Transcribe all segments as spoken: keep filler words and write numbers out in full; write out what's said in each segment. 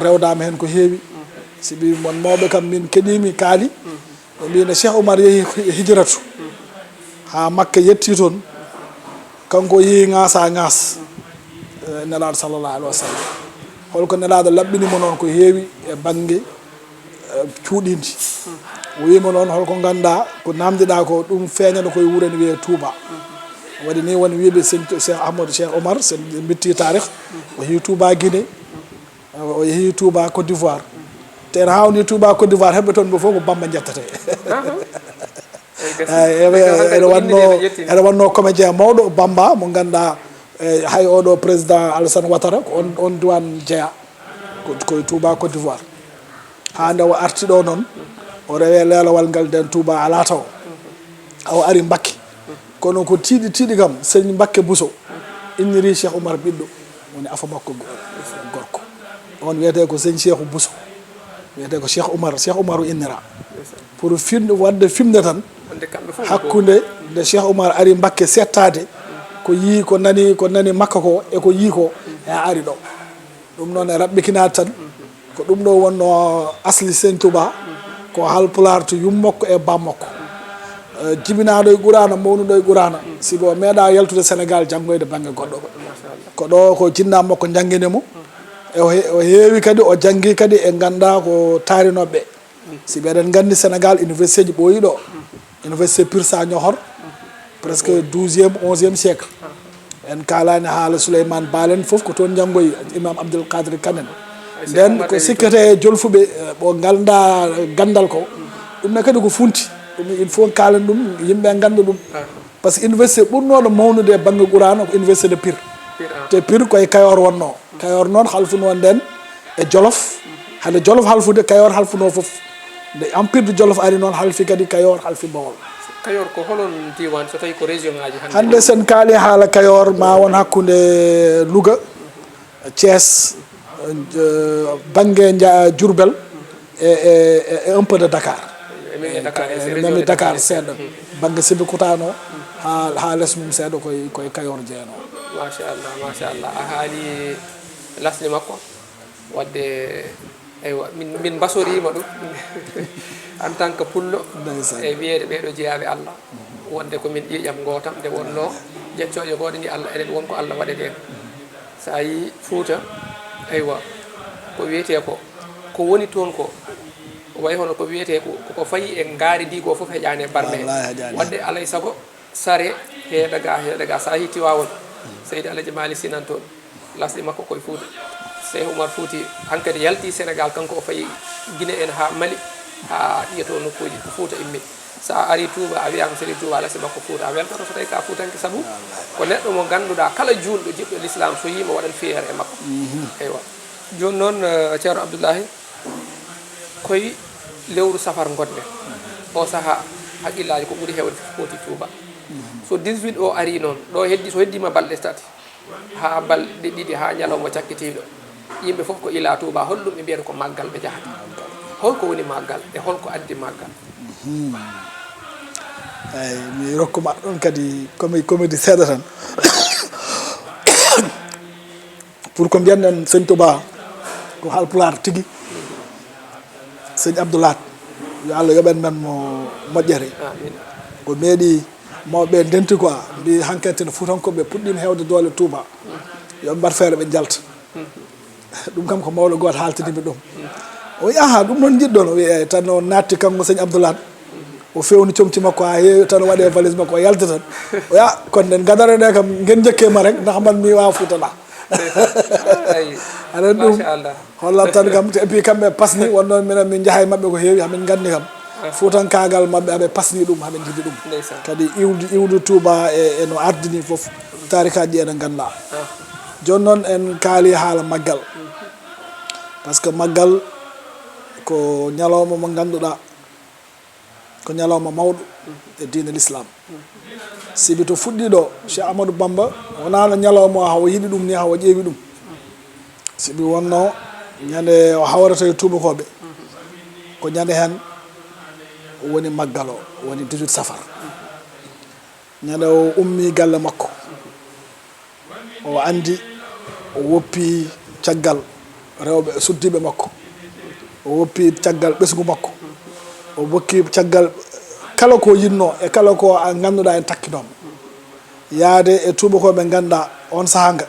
Rewdaama heen ko heewi. Sibi mon mawɓe kam, min keɗiimi kaali. Ɓe mbii no Cheikh Oumar yehi hijratu haa Makka, yetti toon. Kanko yehi ŋaasa ŋaas, eh, Nelaaɗo sallallahu alaihi wa sallam. Holko Nelaaɗo laɓɓini mo noon ko heewi e bannge, eh, cuuɗiindi. O wii mo noon holko ngannduɗaa ko naamndiɗaa ko, ɗum feeñana koye wuro ene wiyee Touba. Waɗi ni won wiiɓe sëñ Cheikh Ahmadou Cheikh Oumar, so en mbitti taarih, o yehi Touba Guinée, o yehi Touba Côte d'Ivoire. Te en haawni Touba Côte d'Ivoire, heɓɓe toon ɓe fof ko Bamba njettatee. Eyi, gasi. Eyi, eɓe, eɓe, eɓe wannoo, eɓe wannoo comédien mawɗo, Bamba, mo ngannduɗaa, eyi, hay oɗo président Alassane Ouattara, ko on, on diiwaan jeyaa, ko, ko e Touba Côte d'Ivoire. Haa nde o arti ɗo noon, o rewe leelowal ngal nden Touba alaa taw. Awa ari Mbakke. Kono ko tiiɗi tiiɗi kam, sëñ Mbakke Bousso inniri Cheikh Oumar ɓiɗɗo, woni afo makko go-, gorko. On wiyetee ko sëñ Cheikh Bousso. Wiyetee ko Cheikh Oumar, Cheikh Oumar o innira. Pour fin-, waɗde fimde tan, hakkunde nde Cheikh Oumar ari Mbakke settaade, ko yii, ko nani, ko nani Makka ko, e ko yii ko, e a ari ɗo. Ɗum noon e raɓɓikinaade tan, ko ɗum ɗo wonnoo asli Sëñ Tuubaa, ko Haalpulaar to yummakko e bammakko. Eh, jibinaaɗo e Quraana, mawnuɗo e Quraana, sibu o meeɗaa yaltude Senegaal janngoyde bannge goɗɗo. Ko ɗo ko jinnaa makko njanngini mo. E o he-, o heewi kadi, o janngi kadi e nganndaa ko taarinooɓe. Si eɗen nganndi Senegaal, université ji ɓooyi ɗo. Université Pire Sagna Niokhoor, presque douzième, onzième siècle. En kaalaani haala Souleymane Baal en fof ko toon njanngoyi, Imam Abdoul Kadri Kane en. Nden ko sikkete e jolfuɓe, eh, ɓo nganndaa ganndal ko. Ɗum ne kadi ko funti. Ɗum il faut kaalen ɗum, yimɓe ngannda ɗum. Par ce que université ɓurnooɗo mawnude e bannge Quraana ko université de Pire. Pire, ah. Te Pire ko e Kayoor wonnoo. Kayoor noon halfunoo nden e Jolof. Hade Jolof halfude, Kayoor halfunoo fof. Nde Empire de Jolof ari noon, halfi kadi Kayoor, halfi Bawol. Kayoor ko holon diiwaan so tawi ko région ngaji hannde? Hannde sen kaali haala Kayoor, ma won hakkunde Louga, Thiès, eh, bannge nja-, Diourbel. E, e, e, e un peu de Dakar. E, min e Dakar, e, e, en région nami de Dakar Dakar seeɗa. Hmm. Bannge Sébikotane o, haa, haa les mum seeɗa koye, koye Kayoor jeenoo. Machallah, machallah. A haali lasli makko. Wadde, eywa, min, min mbasorima ɗum en tant que pullo. Ndeysaan. E wiyeede ɓeeɗo jeyaaɓe Allah. Wonde ko min ƴiiƴam gootam, nde wonnoo jeccooje gooɗe ni Allah, enen won ko Allah waɗete. So a yii Fuuta, eywa, ko wiyetee ko, ko woni toon ko, way hono ko wiyetee ko, ko fayi e ngaari ndi ko fof heƴaani e barme. Wallaahi heƴaani. Wadde alay sago, sare, heeda ga, heeda ga, so a yii Tiwaawoon, Seydi Alaji Maalik Si nan toon, lasɗi makko koye Fuuta. Seyh Umar Fuuti, hankadi yalti Senegaal, kanko o fayi Gine en haa Mali, haa ƴiya to nokkuuji, ko Fuuta immi. So a arii Tuuba, a wiyaama Serigne Touba, alaa si makko Fuuta, a weltoto so tawii ko a Fuutanke, sabu ko neɗɗo mo ngannduɗaa, kala juulɗo, jiɗɗo Lislaam, so yii mo, waɗan fiyeere e makko. Mhm. Eywa. Jooni noon, eh, Ceerno Abdullahi, koye lewru safar ngonɗen. O sahaa, haqqillaaji ko ɓuri heewde fof pooti Tuuba. Mhm. So dix-huit o arii noon, ɗo heddi, so heddiima balɗe tati, haa balɗe ɗiɗi, haa ñalawma cakkitiiɗo. Yimɓe fof ko ila Tuuba, holɗum ɓe mbiyata ko maggal ɓe njahata. Holko woni maggal e holko addi maggal? Mhm. Eyi, mi rokkuma ɗon kadi comi-, comédie seeɗa tan. Pour ko mbiyanɗen Sëñ Tuuba ko Haalpulaar tigi. Sëñ Abdou Lahad, yo Allah yoɓan men mo moƴƴere. Amin. Ko meeɗi mawɓe ndenti quoi, mbi hankkadi no Fuutankooɓe puɗɗiima heewde doole Tuuba. Yo ɓe mbaɗ feere ɓe njalta. Ɗum kam ko mawɗo gooto haaltini mi ɗum. O wi, "Aha, ɗum noon njiɗɗon?" O wi, "Eey." Tan o naatti kanko Sëñ Abdou Lahad. O fewni comci makko haa heewi, tan o waɗi e valise makko, o yalti tan. O wi, "Ah, kono nden gadano ɗe kam, ngen njekke ma rek, ndax man mi waawa Fuuta la." Ayi. Aɗa anndi ɗum, machallah, hollat tan kam, et puis kamɓe pasni, wonno minen min njaha e maɓɓe ko heewi, hamin nganndi kam. Ah. Fuutankaagal maɓɓe, haɓe pasni ɗum, haɓe njiɗi ɗum. Ndeysaan. Kadi iwdi, iwdi Tuuba e, e no ardini fof, taarikaaji ɗi ene nganndaa. Ah. Jooni noon en kaali haala maggal. Mm. Par ce que maggal ko ñalawma mo ngannduɗaa, ko ñalawma mawɗo e diine l'islam. Sibi to fuɗɗi ɗo, Cheikh Ahmadou Bamba wonaano ñalawma o hawa yiɗi ɗum ni, hawa ƴeewi ɗum. Sibi wonno ñande o hawrata e tuubakooɓe, ko ñande hen woni maggal o, woni dix-huit safar. Ñande o ummi galle makko, o anndi, o woppi caggal, rewɓe suddiiɓe makko, o woppi caggal ɓesngu makko, o woppi caggal kala ko yinnoo e kala ko a ngannduɗaa en takkinooma. Yaade e tuubakooɓe ngannduɗaa on sahaa nga,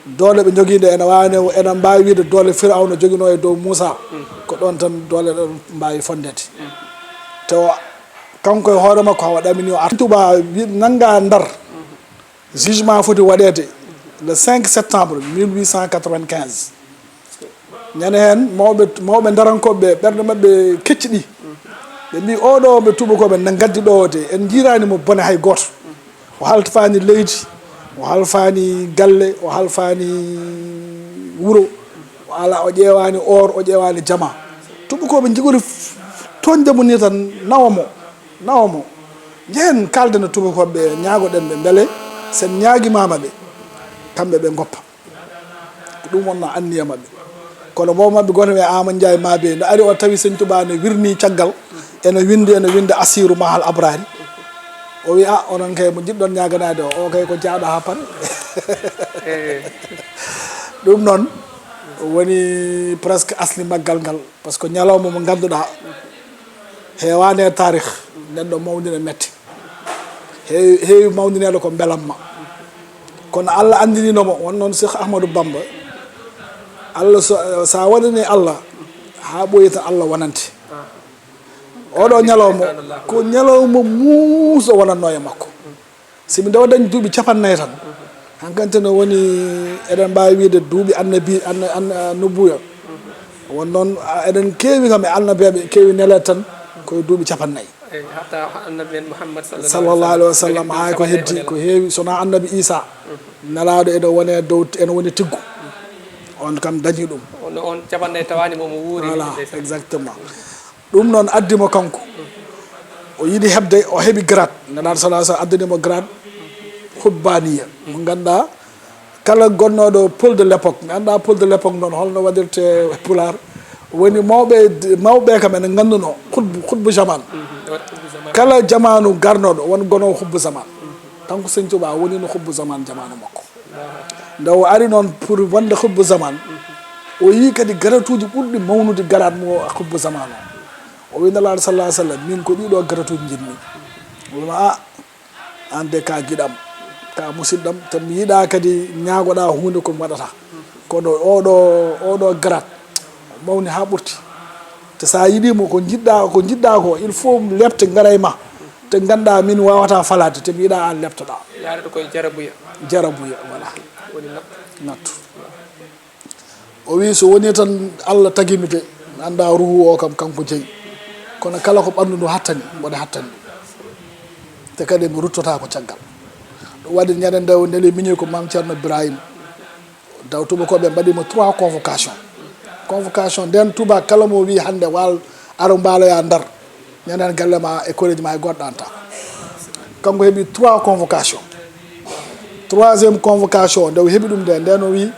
doole ɓe njogii nde ene waawi ne, ene mbaawi wiide doole Firawna joginoo e dow Muusaa, ko ɗoon tan doole ɗon mbaawi fonndeede. Te o, kanko e hoore makko, hawa ɗamini o arta. Tuubaa wi-, nanngaa Ndar, jugement foti waɗeede le cinq septembre mille huit cent quatre-vingt-quinze. Ñande heen, mawɓe, mawɓe ndarankooɓe ɓe, ɓerɗe maɓɓe kecci ɗi. Ɓe mbii, "Oɗo ɓe tuubakooɓe na ngaddi ɗo de, en njiiraani mo bone hay gooto. O halfaani leydi, o halfaani galle, o halfaani wuro, o ala, o ƴeewaani or, o ƴeewaani jama." Tuubakooɓe njigori f-, toñde mo ni tan, nawa mo, nawa mo. Njehen kaalden e tuubakooɓe ɓe, ñaagoɗen ɓe, mbele sen ñaagimaama ɓe, kamɓe ɓe ngoppa. Ko ɗum wonnoo anniya maɓɓe. Kono mawɓe maɓɓe gooto wiya Aamadu Njaay Maabe, nde ari o tawi Sëñ Tuubaa ne wirnii caggal, ene winndi, ene winndi Asiiru Mahal Abraari. O wi, "A, onon kay mo njiɗɗon ñaaganaade o, o kay ko jaaɗo haa pare." Eey. Ɗum noon woni presque asli maggal ngal, parce que ñalawma mo ngannduɗaa heewaani e taarih, neɗɗo mawndina metti. Heewi, heewi mawnineede ko mbelamma. Kono Allah anndiniino mo, won noon Cheikh Ahmadou Bamba. Allah so, so a waɗanii Allah, haa ɓooyi tan Allah wonante. Oɗo ñalawma, ko ñalawma muusɗo wonatnoo e makko. Si mi ndewa dañ duuɓi capannay tan, hankante no woni, eɗen mbaawi wiide duuɓi annabi, anna-, anna-, nubuya. Won noon, a, eɗen keewi kam e annabeeɓe, keewi neleede tan ko e duuɓi capannay. Eyi, hatta annabi men Muhammad sallallahu sallallahu alaihi wasallam, haa ko heddi, ko heewi, so wonaa annabi Isa, nelaaɗo ene wone dow, ene woni tiggu. On kam dañi ɗum. On, on capannay tawaani mo, mo wuuri. Voilà, ndeysaan. Exactement. Ɗum noon addi mo kanko. O yiɗi heɓde, o heɓi grade. Nelaaɗo sallallahu alaihi wasallam addani mo grade hubbaniya. Mo ngannduɗaa, kala gonnooɗo Paul de l'époque, mi anndaa Paul de l'époque noon holno waɗirte e Pulaar. Woni mawɓe, mawɓe kam ene nganndunoo khutbu, khutbu zaman. Mhm, waɗi khutbu zaman. Kala jamaanu garnooɗo, won gonoowo khutbu zaman. Mhm. Kanko Sëñ Tuubaa woni no khutbu zaman jamaanu makko. Nde o ari noon pour wonde khutbu zaman, o yii kadi garatuuji ɓurɗi mawnude garaat mo khutbu zaman o. O wi Nelaaɗo sallallahu alaihi wasallam, "Min ko ɗiɗo garatuuji njiɗmi." O wi, "A, aan de ka giɗam, ka musidɗam, te mi yiɗaa kadi ñaagoɗaa huunde ko mi waɗata. Kono oɗo, oɗo garaat mawni haa ɓurti. Te so a yiɗii mo, ko njiɗɗaa, ko njiɗɗaa ko, il faut lepte ngara e ma. Te nganndaa min waawataa falaade, te mi yiɗaa aan leptoɗaa." Yaarata koye jarabuya. Jarabuya, voilà. Woni nattu. Nattu. O wi, "So woni tan Allah tagi mi de, mi anndaa ruuhu o kam kanko jeyi. Kono kala ko ɓanndu ndu hattani, mboɗo hattani ɗum. Te kadi mi ruttotaako caggal." Ɗum waɗi ñande nde o neli miñi ko Maam Ceerno Ibrahim. Daw tuubakooɓe mbaɗi mo trois convocation. Convocation nden tuuba kala mo wi hannde wal aro mbaaloya Ndar. Ñande galle ma e koreeji ma e goɗɗo anta. Kanko heɓi trois convocation. Troisième convocation, nde o heɓi ɗum nde, nden o wi,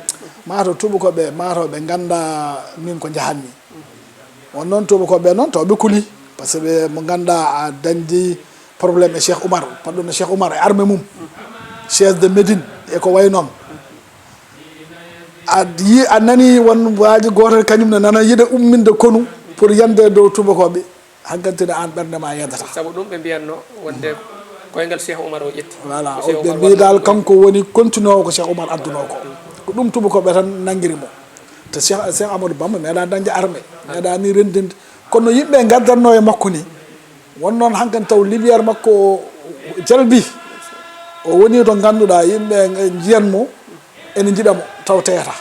"Mato tuubakooɓe, mato ɓe ngannda min ko njahanmi." Won noon tuubakooɓe noon, taw ɓe kuli. Par ce que ɓe mo ngannda a dañdi problème e Cheikh Oumar, paɗɗo no Cheikh Oumar e armée mum. Chaise de Médine, e ko way noon. A yi, a nani won waaji gooto kañum ne nana yiɗa umminde konu pour yande dow tuubakooɓe. Hankkantine aan ɓernde ma yeddata. Sabu ɗum ɓe mbiyatno wonde koyngal Cheikh Oumar o ƴetti. Voilà, ko Cheikh ɓe Oumar mbi dal wonno kanko woni kontinoowo ko Cheikh Oumar addunoo ko. Ko ɗum tuubakooɓe tan nanngiri mo. Te Cheikh, Cheikh Amadou Bamba meeɗa dañde armée, meeɗa ni renndinde. Kono yimɓe ngaddatno e makko ni, won noon hankkadi taw lumière makko o jalbi. O woni to ngannduɗaa yimɓe njiyan mo, ene njiɗa mo, taw teyata.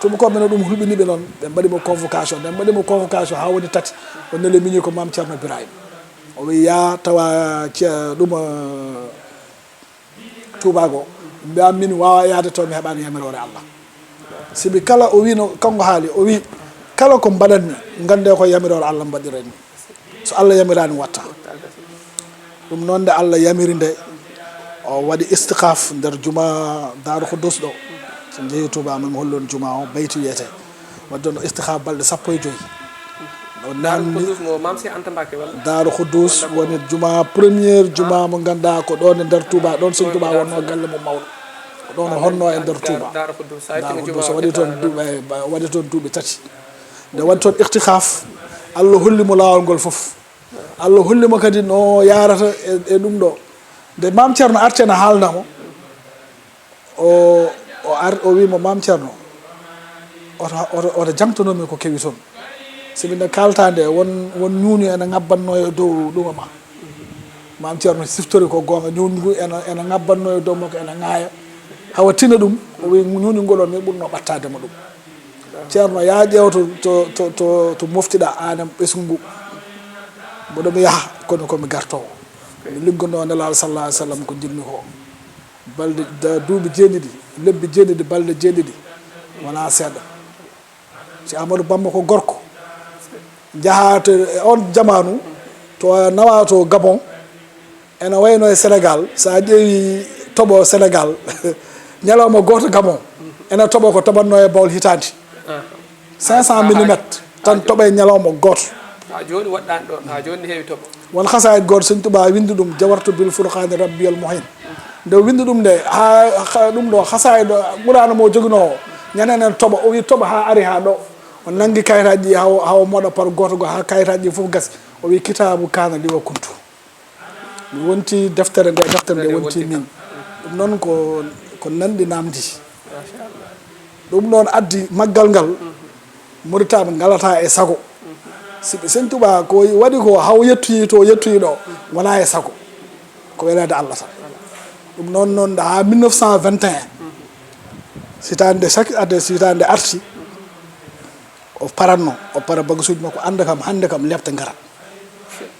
Tuubakooɓe no ɗum hulɓini ɓe noon, ɓe mbaɗi mo convocation. Ɓe mbaɗi mo convocation haa woni tati. O neli miñi ko Maam Ceerno Birahim. O wi, "Yaa tawa ce-, ɗum, eh, tuubaago." Mbiya, "Min waawa yaade to mi heɓaani yamiroore Allah." Sibi kala o wino, kanko haali, o wi, "Kala ko mbaɗanmi, ngannde ko yamiroore Allah mbaɗiranmi." So Allah yamiraani, watta. Ɗum noon, nde Allah yamiri nde, o waɗi istikhaf nder juma Daaru Khuddus ɗo. So njehii Touba, min hollon juma o, Bayti wiyetee. Waɗde no istikhaf balɗe sappo e joy. O Daaru naamni Khuddus mo Maam Cheikh Anta Mbacké walla? Daaru Khuddus walla ko woni juma, première juma mo ngannduɗaa ko ɗon e nder Touba, ɗon Sëñ Touba wonnoo galle mum mawɗo. Ɗon o honno e nder Tuuba. Daara Kuddus, o waɗi toon duuɓi, waɗi toon duuɓi tati. Nde waɗi toon iktikaaf, Allah holli mo laawol ngol fof. Allah holli mo kadi no yaarata e, e ɗum ɗo. Nde Maam Ceerno arti ena haalna mo, o, o ar-, o wii mo, "Maam Ceerno, oto, oto, oto jaŋtano mi ko kewi toon. Sabi nde kaaltaa nde, won, won ñuuñu ena ŋabbannoo e dow ɗuma ma." Maam Ceerno siftori ko goonga, ñuuñu ngu ena, ena ŋabbannoo e dow makko, ena ŋaaya. Hawa tina ɗum, o wii, "Ñuuñu ngol on, mi ɓurnoo ɓattaade mo ɗum." Ceerno, yaa ƴeew to, to, to, to, to moftiɗaa aan e ɓesngu ngu. Mboɗo mi yaha, kono ko mi gartoowo. Mi liggonoo Nelaaɗo sallallahu alayhi wa sallam ko njiɗmi ko. Balɗe, da-, duuɓi jeeɗiɗi, lebbi jeeɗiɗi, balɗe jeeɗiɗi, wonaa seeɗa. Si Amadou Bamba ko gorko, njahaa to, e oon jamaanu, to nawaa to Gabon, ena wayno e Sénégal, so a ƴeewi toɓo Sénégal, ñalawma gooto Gabon, ena toɓo ko toɓatnoo e Bawol hitaande. Cinq cent millimètres tan toɓa e ñalawma gooto. Haa jooni woɗɗaani ɗoon, haa jooni ne heewi toɓo. Won hasaayid gooto, Sëñ Tuubaa winndi ɗum, "Jawartu bil furqaani rabbiyal muhin." Nde o winndi ɗum nde, haa, haa ɗum ɗo hasaayid ɗo, Quraana mo o joginoo o, ñande nen toɓa, o wii toɓa haa ari haa ɗo. O nanngi kayitaaji ɗi, haa o, haa o moɗa par gooto goo, haa kayitaaji ɗi fof gasi. O wii, "Kitaabu kaana li wa kuntu." Mi wonti deftere nde, deftere nde wonti min. Ɗum noon ko, ko nanɗi naamndi. Ɗum noon addi maggal ngal, Mauritanie ngalata e sago. Sibi Sëñ Tuubaa ko waɗi ko haw yettoyi to yettoyi ɗo, wonaa e sago. Ko weleede Allah tan. Ɗum noon, noon haa mille neuf cent vingt et un, hitaande saki, ade hitaande arti, o paratno, o para bagasuuji makko, annda kam, hannde kam, leɓte ngarat.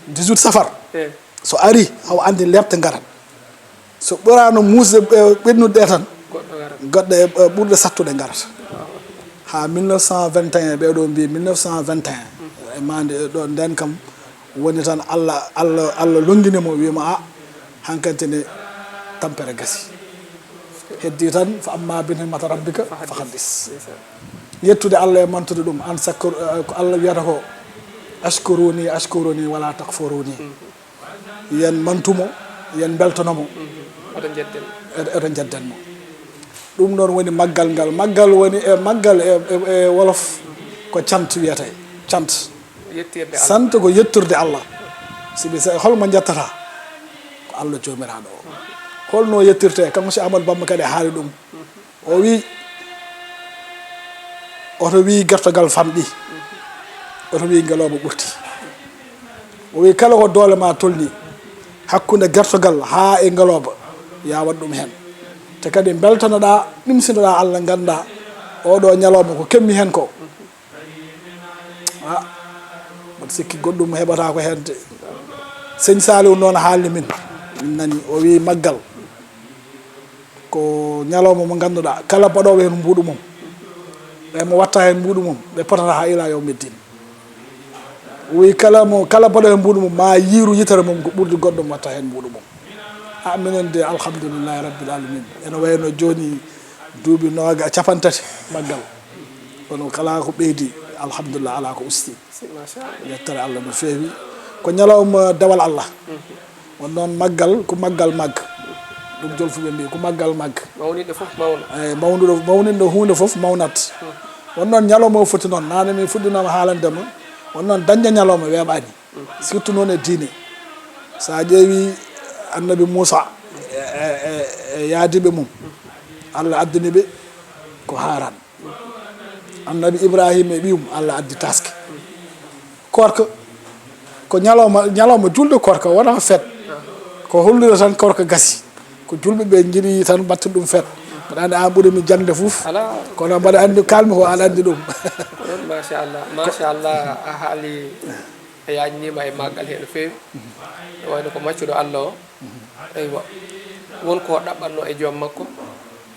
Dix-huit safar. Eh. So ari, haw anndi leɓte ngarat. So ɓuraano muusde, eh, ɓennude ɗe tan, goɗɗo ngarat. Goɗɗe, eh, ɓurɗe sattude ngarat. Haa mille neuf cent vingt et un, ɓee ɗoo mbiyi mille neuf cent vingt et un. E maande, eh, ɗo, ndeen kam woni tan Allah, Allah, Allah lonngini mo, wii mo, "A, hankante ne tampere gasi." Heddi tan, "Fa amma bi ni'mati rabbika fa haddis." Yettude Allah e mantude ɗum, an sakkur, eh, ko Allah wiyata ko, "Ashkuruni, ashkuruni, wala takfuruni." Yen mantu mo, yen mbeltano mo. Oto njedden. Oto, oto njedden mo. Ɗum noon woni maggal ngal. Maggal woni e, maggal e, e, e wolof ko cant wiyetee. Cant. Yettirde Allah. Sant ko yettirde Allah. Sibi sa-, hol mo njettataa? Ko Allah Joomiraaɗo o. Hol no yettirtee? Kanko Cheikh Ahmadou Bamba kadi haali ɗum. O wii, oto wii gertogal famɗi, oto wii ngelooba ɓurti. O wii, kala ko doole ma tolni, hakkunde gertogal haa e ngelooba, ya waɗ ɗum heen. Te kadi mbeltanoɗaa, ɗimsinoɗaa Allah, nganndaa, oɗo ñalawma ko keɓmi heen ko. Ah, mboɗo sikki goɗɗum heɓataa ko heen de. Sëñ Saliou noon haalni min, min nani, o wii maggal ko ñalawma mo ngannduɗaa, kala baɗoowo heen mbuuɗu mum, ɓe mo watta heen mbuuɗu mum, ɓe potata haa ila yawmi ddin. O wii kala mo, kala baɗoowo heen mbuuɗu mum, ma yiiru yitere mum ko ɓurdi goɗɗo mo watta heen mbuuɗu mum. Ah, minen de, alhamdulillahi rabbil alamin. Ene wayno jooni duuɓi nooga, capanɗe tati maggal. Kono kala ko ɓeydi, alhamdulillah, alaa ko usti. Si, machallah. Yettere Allah no feewi. Ko ñalawma dewal Allah. Won noon maggal, ko maggal mag. Ɗum jolfuɓe mbiyi, ko maggal mag. Mawninɗo fof mawna. Eyi, mawnuɗo, mawninɗo huunde fof mawnat. Won noon ñalawma o foti noon. Naane min fuɗɗinooma haalande ma. Won noon dañde ñalawma weeɓaani. Surtout noon e diine. So a ƴeewi Annabi Muusa e, e, e, e yaadiiɓe mum, Allah addani ɓe ko haaran. Annabi Ibrahima e ɓiyum, Allah addi taaske. Koorka ko ñalawma, ñalawma juulde koorka, wonaa feet. Ko hollude tan koorka gasi. Ko juulɓe ɓe njiɗi tan mbaɗta ɗum feet. Mbaɗa anndi aan ɓuri mi jaŋde fof. Alaa. Kono mbaɗa anndi kaalmi ko aɗa anndi ɗum. Ko noon, machallah, machallah, a haali, a yaajniima e maggal hee no feewi. No wayno ko maccuɗo Allah o. Eywa. Won ko ɗaɓɓatnoo e joom makko,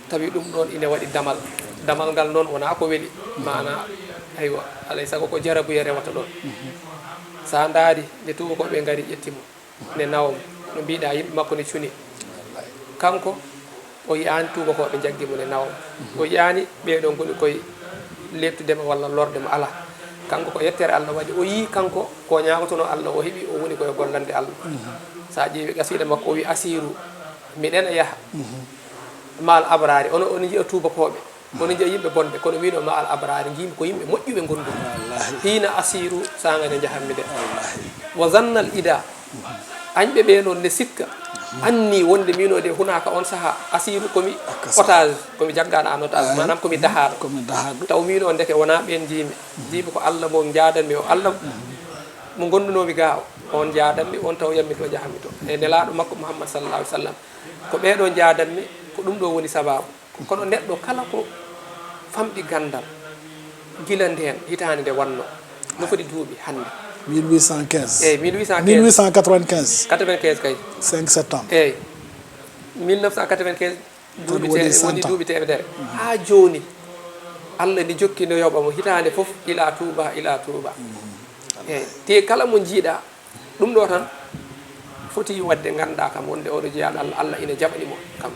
tawi ɗum ɗoon ina waɗi damal. Damal ngal noon wonaa ko weli. Maanaa, eywa, alay sago ko jarabuya rewata ɗoon. So a ndaari nde tuubakooɓe ngari ƴetti mo, ne nawa mo, no mbiɗa yimɓe makko ne cuni. Kanko, o yiyaani tuubakooɓe njaggi mo ne nawa mo. O yiyaani ɓee ɗoo ngoni koye leeɓtude mo walla lorde mo, alaa. Kanko ko yettere Allah waɗi. O yii kanko ko ñaagotonoo Allah, o heɓi, o woni koye gollande Allah. So a ƴeewi qasiida makko, o wi, "Asiiru, miɗen e yaha." Maal abraari, ono, ono njiya tuubakooɓe, ono njiya yimɓe bonɓe, kono miino maal abraari, njiimi ko yimɓe moƴƴuɓe ngonduɓe. Hiina asiiru, saanga nde njahammi nde. Wa zannal ida, añɓe ɓe noon ne sikka, anni wonde miino de hunaaka on saha asiiru komi otage, komi jaggaɗo en otage, maanaam komi dahaaɗo. Taw miino ndeke wonaa ɓeen njiimi. Njiimi ko Alla mo njaadanmi o, Alla mo ngondunoomi gaa o, on njaadanmi, on tawoyammi to njahammi to. E Nelaaɗo makko Muhammad sallallahu alaihi wasallam. Ko ɓee ɗoo njaadanmi, ko ɗum ɗoo woni sabaabu. Kono neɗɗo kala ko famɗi ganndal, gila ndeen hitaande nde wannoo, no foti duuɓi hannde? Mille huit cent quinze. Eyi, mille huit cent quinze. Mille huit cent quatre-vingt-quinze. Quatre-vingt-quinze kay. Cinq septembre. Eyi. Mille neuf cent quatre-vingt-quinze, duuɓi woni te-, woni duuɓi teemedere. Haa jooni, Alla ni jokki no yoɓa mo hitaande fof, ila Tuuba, ila Tuuba. Eyi, te kala mo njiiɗa, ɗum ɗo tan foti waɗde nganndaa kam wonde oɗo jeyaaɗo Alla, Alla ina jaɓani mo kam.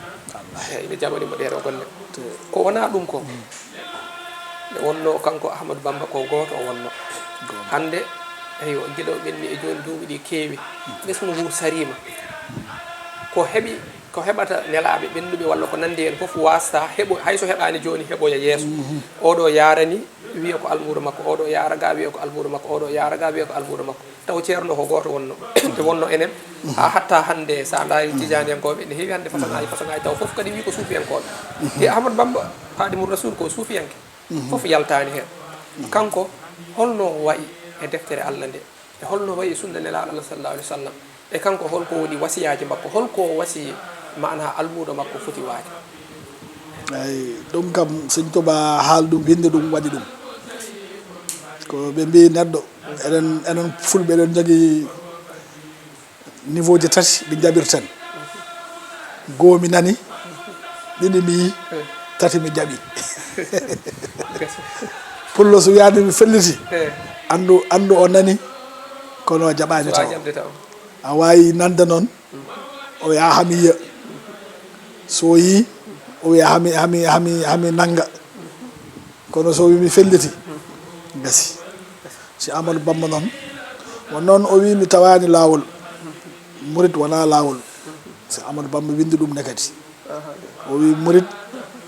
Eyi, ina jaɓani mo ɗee ɗo golle. Ko wonaa ɗum ko, nde wonnoo kanko Ahmadu Bamba ko gooto o wonnoo. Hannde, eyo, gila o ɓenni e jooni duuɓi ɗi keewi, ɓesngu ngu sariima. Ko heɓi, ko heɓata nelaaɓe ɓennuɓe walla ko nanndi heen fof waastaa heɓo, hay so heɓaani jooni heɓoya yeeso. Oɗo yaarani, wiya ko almuudo makko, oɗo yaara ga, wiya ko almuudo makko, oɗo yaara ga, wiya ko almuudo makko. Taw ceerno ko gooto wonno, te wonno enen, haa hatta hannde, so a ndaari tijaaniyankooɓe, ne heewi hannde façon aaji, façon aaji, taw fof kadi wi ko suufiyankooɓe. Te Ahmadu Bamba, Haadimu Rasuul ko suufiyanke. Fof yaltaani heen. Kanko, holno o wayi e deftere Alla nde? E holno wayi e sunna Nelaaɗo Alla sallallahu alaihi wasallam? E kanko, holko woni wasiyaaji makko? Holko o wasi, maanaa, almuudo makko foti waade? Eyi, ɗum kam, Sëñ Tuubaa haal ɗum, binnde ɗum, waɗi ɗum. Ko ɓe mbiyi neɗɗo, enen, enen Fulɓe, eɗen njogii niveau ji tati ɗi njaɓirten. Goo mi nani, ɗiɗi mi yii, tati mi jaɓi. Pullo so wiyaani mi felliti, anndu, anndu o nani, kono o jaɓaani taw. A waawi nande noon, o wiya hami yiya. So o yii, o wiya hami, hami, hami, hami nannga. Kono so wi mi felliti, gasi. Si Amadou Bamba noon, won noon o wi mi tawaani laawol. Murit wonaa laawol. Si Amadou Bamba winndi ɗum ne kadi. O wi murit,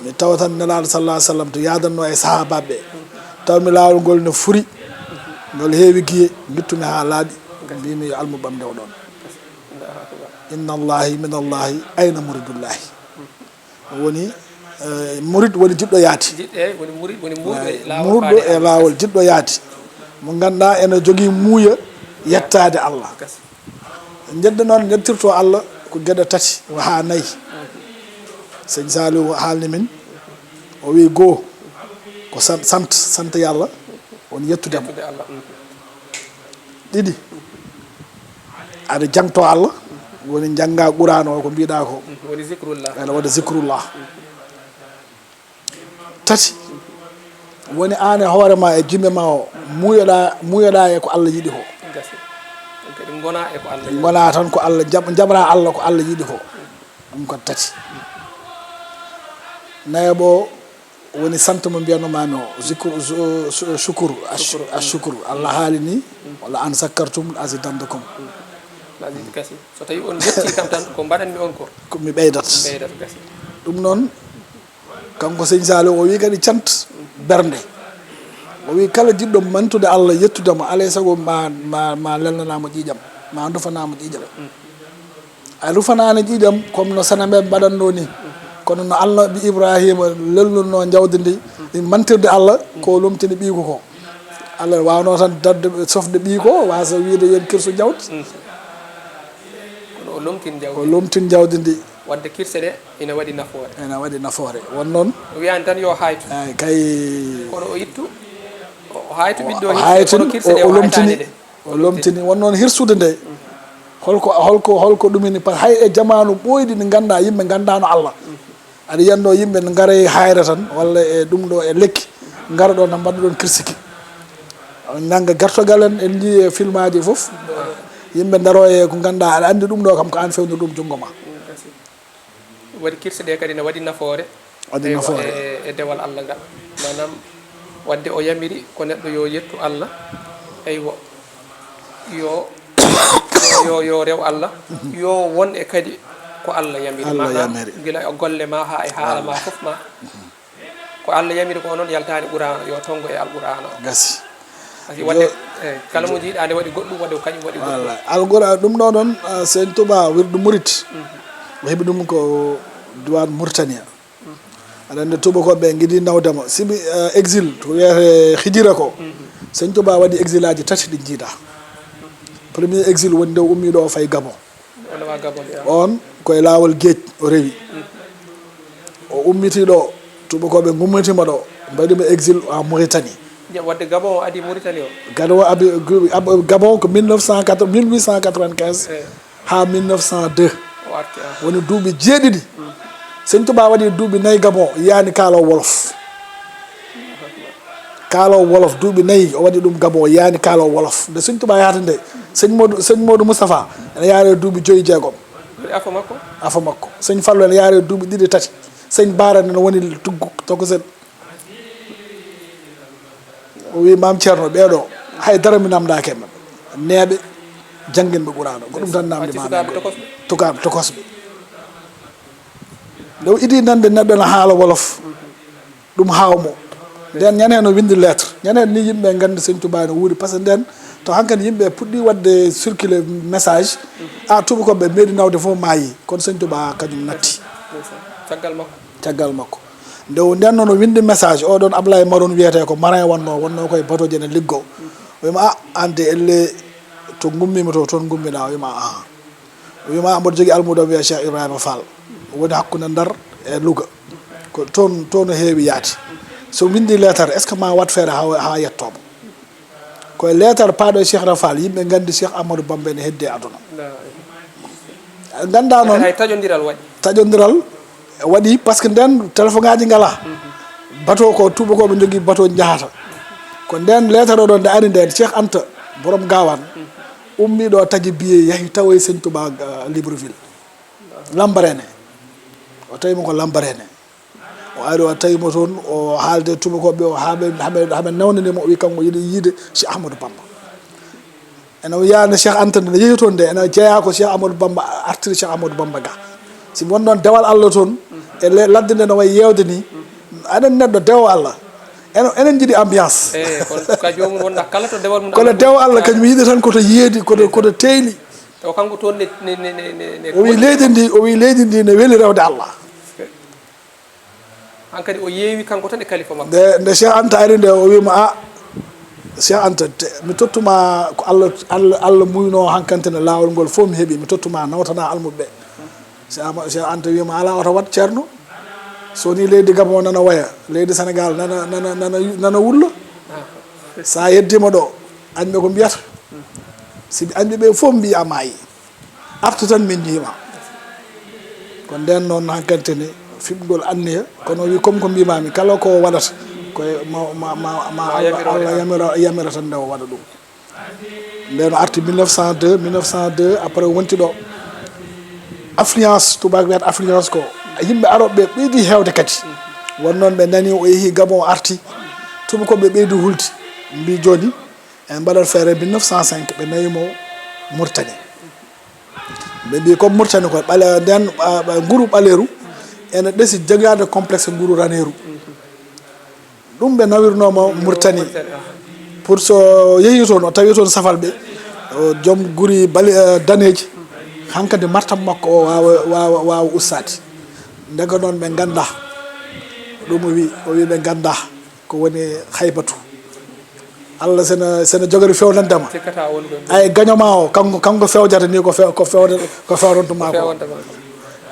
mi tawa tan Nelaaɗo sallallahu alaihi wasallam to yaadanno e sahaabaaɓe ɓe. Taw mi laawol ngol ne furi, ngol heewi giye, ngittumi haa laaɓi, mbimi yo almu ɓamde o ɗoon. Inna Allahi min Allahi, ayna muridullahi. Woni, eh, murid woni jiɗɗo yaati. Jiɗ-, eyi, woni murid, woni murɗo e laawol, murɗo faade e Allah, laawol, jiɗɗo yaati. Mo ngannduɗaa ene jogii muuya yettaade Allah. Gasi. Njedde noon, njettirto Allah ko geɗe tati haa nayi. Sëñ Saliou haalni min, o wi goo, ko san-, sant, sant Yalla, woni yettude mo. Yettude Allah, mm. Ɗiɗi, aɗa jangto Allah, woni njannga Qur'an o ko mbiɗa ko. Mm, woni zikrullah. Aɗa waɗa zikrullah. Tati, woni aan e hoore ma e jimɓe ma o, muuyoɗa, muuyoɗa e ko Allah yiɗi ko. Gasi. Ɗum kadi ngona e ko Allah yiɗi. Ngona tan ko Allah, jaɓ-, jaɓra Allah ko Allah yiɗi ko. Ɗum ko tati. Nayaɓo woni sant mo mbiyanno mami o, zikru, zu-, su-, shukuru, ash-, shukuru, mm, ashukuru. Allah haali ni, mm, "Wala an sakkartum azidannakum." Mm. Lazim kasi. So tawi on yetti kam tan, ko mbaɗanmi on ko. Ko mi ɓeydat. Mi ɓeydat kasi. Ɗum noon, kanko Sëñ Saliou o wi kadi cant bernde. O wi kala jiɗɗo mantude Allah, yettude mo, alay sago ma, ma, ma lelnanamo ƴiiƴam, ma ndufanamo ƴiiƴam. Mm. A rufanaani ƴiiƴam comme no sanaɓe mbaɗatnoo ni. Kono no Allah ɓii Ibrahima lelnunoo njawdi ndi, mantirde Allah, ko o lomtini ɓiyko ko. Allah waawno tan darde, sofde ɓiyko, waasa wiide yo en kirsu njawdi. Mm. Kono o lomtini njawdi. O lomtini njawdi ndi. Wadde kirse ɗe ina waɗi nafoore. Ina waɗi nafoore. Won noon. O wiyaani tan yo haaytu. Eey, kay. Kono o ittu, o, o haaytu ɓiɗɗo o, o hirse, haaytini, kono kirse ɗe o, o o haaytaani lomtini. Ɗe. O lomtini, won noon hirsude nde. Holko, holko, holko ɗumini? Par hay e jamaanu ɓooyɗi ɗi ngannduɗaa yimɓe nganndaano Allah. Aɗa yiyatnoo yimɓe ne ngara e hayre tan, walla e ɗum ɗo e lekki, ngara ɗo tan mbaɗa ɗon kirsiki. On nannga gertogal en, en njii e filmaaji fof, yimɓe ndaro e ko ngannduɗaa, aɗa anndi ɗum ɗo kam ko aan fewnir ɗum junngo ma. Waɗi kirse ɗe kadi ne waɗi nafoore. Waɗi, eywa, nafoore. E, e dewal Allah ngal. Maanaam, waɗde o yamiri ko neɗɗo yo yettu Allah. Eywa. Yo, yo, yo, yo rew Allah. Yo won e kadi Ko Allah yamiri. Allah maanaam yamiri. Gila e golle ma haa e haala ma. Voilà. Fof ma. Ko Allah yamiri ko noon yaltaani Qur'aana, yo tonngo e Alqur'aana o. Gasi. Parce que wadde, jo- eh, kala mo njiiɗaa ne waɗi goɗɗum, waɗi ko kañum waɗi goɗɗum. Voilà. Alqur'aana ɗum ɗo noon, ah, Sëñ Tuubaa wirdu murit. Mhm. O heɓi ɗum ko diwaan Mauritanie. Mhm. Aɗa anndi tuubakooɓe ɓe ngiɗi nawde mo. Sibi, eh, exil, to wiyetee hijira ko. Mhm. Sëñ Tuubaa waɗi exilaaji tati ɗi njiiɗaa. Premier exil woni nde o ummii ɗo o fayi Gabon. Wonde ma Gabon, ya. On ko e laawol geej o rewi. O ummitii ɗo, tuubakooɓe ngummitii mo ɗo, mbaɗi mo exil en Mauritanie. Ya, wadde Gabon o adii Mauritanie o? Gabon abi, ab-, Gabon ko mille neuf cent quatre, mille huit cent quatre-vingt-quinze. Eh. Haa mille neuf cent deux. O arti, ah. Woni duuɓi jeeɗiɗi. Mm. Sëñ Tuubaa waɗi duuɓi nayi Gabon, yiyaani kaaloowo wolof. Kaaloowo wolof, duuɓi nayi o waɗi ɗum Gabon, yiyaani kaaloowo wolof. Nde Sëñ Tuubaa yahata nde, Sëñ Moodu, Sëñ Moodu Mustafaa ene yahree duuɓi joyi, jeegom. Woni afo makko? Afo makko. Sëñ Fallu ene yahree duuɓi ɗiɗi, tati. Sëñ Baara ne woni tuggu tokosel. O wi, "Maam Ceerno, ɓee ɗo, hay dara mi namdaaki e maɓɓe. Neeɓe, janngin ɓe Qur'aana." Ko ɗum tan namdi. Acci maami sukaaɓe ko tokosɓe. Sukaaɓe tokosɓe. Nde o idii nande neɗɗo na haala wolof, ɗum haaw mo. Nden ñande heen o winndi lettre. Ñande heen ni yimɓe nganndi Sëñ Tuubaa no wuuri. Parce que nden to hankadi yimɓe puɗɗi waɗde circuler message, a, tuubakooɓe meeɗi nawde fof maayi. Kono Sëñ Tuubaa kañum natti. Caggal makko. Caggal makko. Nde o, nden noon o winndi message, oɗon Ablaye Maroon wiyetee ko marin wonnoo, wonnoo koye batooji ene liggoo. O wiima, "A, aan de elle to ngummiima to, toon ngummiɗaa?" O wiima, "Ahan." O wiima, "A, mboɗo jogii almuudo wiyee Cheikh Ibrahima Fall. Woni hakkunde Ndar e Louga. Ko toon, toon o heewi yahde. So winndi lettre, est-ce que ma waɗ feere haa, haa yettoo mo?" Ko e leetar paaɗo e Cheikh Rafal, yimɓe nganndi Cheikh Ahmadou Bamba ene heddi e aduna. Nganndaa noon, hay taƴondiral waɗi. Taƴondiral waɗi, parce que nden téléphone ngaaji ngalaa. Mhm. Bateau ko tuubakooɓe njogii bateau njahata. Ko nden leetar o ɗon nde ari nden, Cheikh Anta, borom Gaawaan, mhm, ummii ɗo, taƴi billet, yahi tawoyi Sëñ Tuubaa, uh, Libreville. Lambaréné. O tawi mo ko Lambaréné. O ari, o tawi mo toon, o haalde tuubakooɓe o, haa ɓe, haa ɓe, haa ɓe nawnani mo, o wi kanko yiɗi yiide Cheikh Ahmadou Bamba. Ene o yiya nde Cheikh Anta nde yehi toon nde, ene jeyaa ko Cheikh Ahmadou Bamba artiri Cheikh Ahmadou Bamba ga. Si won ɗoon dewal Allah toon, e le-, ladde nde no wayi yeewde ni, aɗen neɗɗo dewo Allah. Enen, enen njiɗi ambiance. Eh, kono ka joomum wonda kala to dewal mum. Kono Allah dewo Allah kañum yiɗi tan koto yeedi, koto, koto teeli. Taw kanko toon ne, ne, ne, ne, ne, ne o wi leydi ndi, o wi leydi ndi ne weli rewde Allah. Hankadi o yeewi kanko tan e kalifa makko. Nde, nde Cheikh Anta ari nde, o wiima, "A, Cheikh Anta, te, mi tottuma ko Allah, Allah, Allah muynoo hankante ne laawol ngol fof mi heɓi, mi tottuma nawtana almuɓe ɓe." Cheikh Ama-, Cheikh Anta wiima, "Alaa oto waɗ, Ceerno. So ni leydi Gabon nana waya, leydi Sénégal nana, nana, nana, nana wulla. Sa yeddiima ɗo, añɓe ko mbiyata? Si ɓe añɓe ɓe fof mbiyi a maayi." Artu tan min njiima. Ko nden noon hankante ni fiɓgol anniya, kono wi comme ko mbimami kala ko waɗata, ko ma, ma, ma, ma Allah, Allah yamira, yamira tan nde o waɗa ɗum. Nden o arti mille neuf cent deux, mille neuf cent deux, après wonti ɗo. Affluence, tubaak wiyata affluence ko yimɓe aroɓe ɓe ɓeydi hewde kadi. Won noon ɓe nani o yehi Gabon o arti, tubakoɓe ɓeydi hulde, mbi joni en mbaɗat feere mille neuf cent cinq ɓe nawi mo Mauritanie. Ɓe mbi comme Mauritanie koye ɓale nden, ah, ɓa-, nguru ɓaleeru ene ɗesi jogaade complexe nguru raneeru. Ɗum ɓe nawirnoo mo Mauritanie. Pour so yehi toon, o tawi toon safalɓe, o joom guri bale-, eh, daneeji, hankadi martam makko o waawa, waawa, waawa ustaade. Ndeka noon ɓe nganndaa. Ɗum o wi, o wi ɓe nganndaa. Ko woni haybatu. Allah sene, sene jogori fewnandema. Cikkata won ɗon. Ay gaño ma o, kanko, kanko fewjata ni ko few-, ko fewde, ko fewnantuma ko. Ko fewnantuma ko.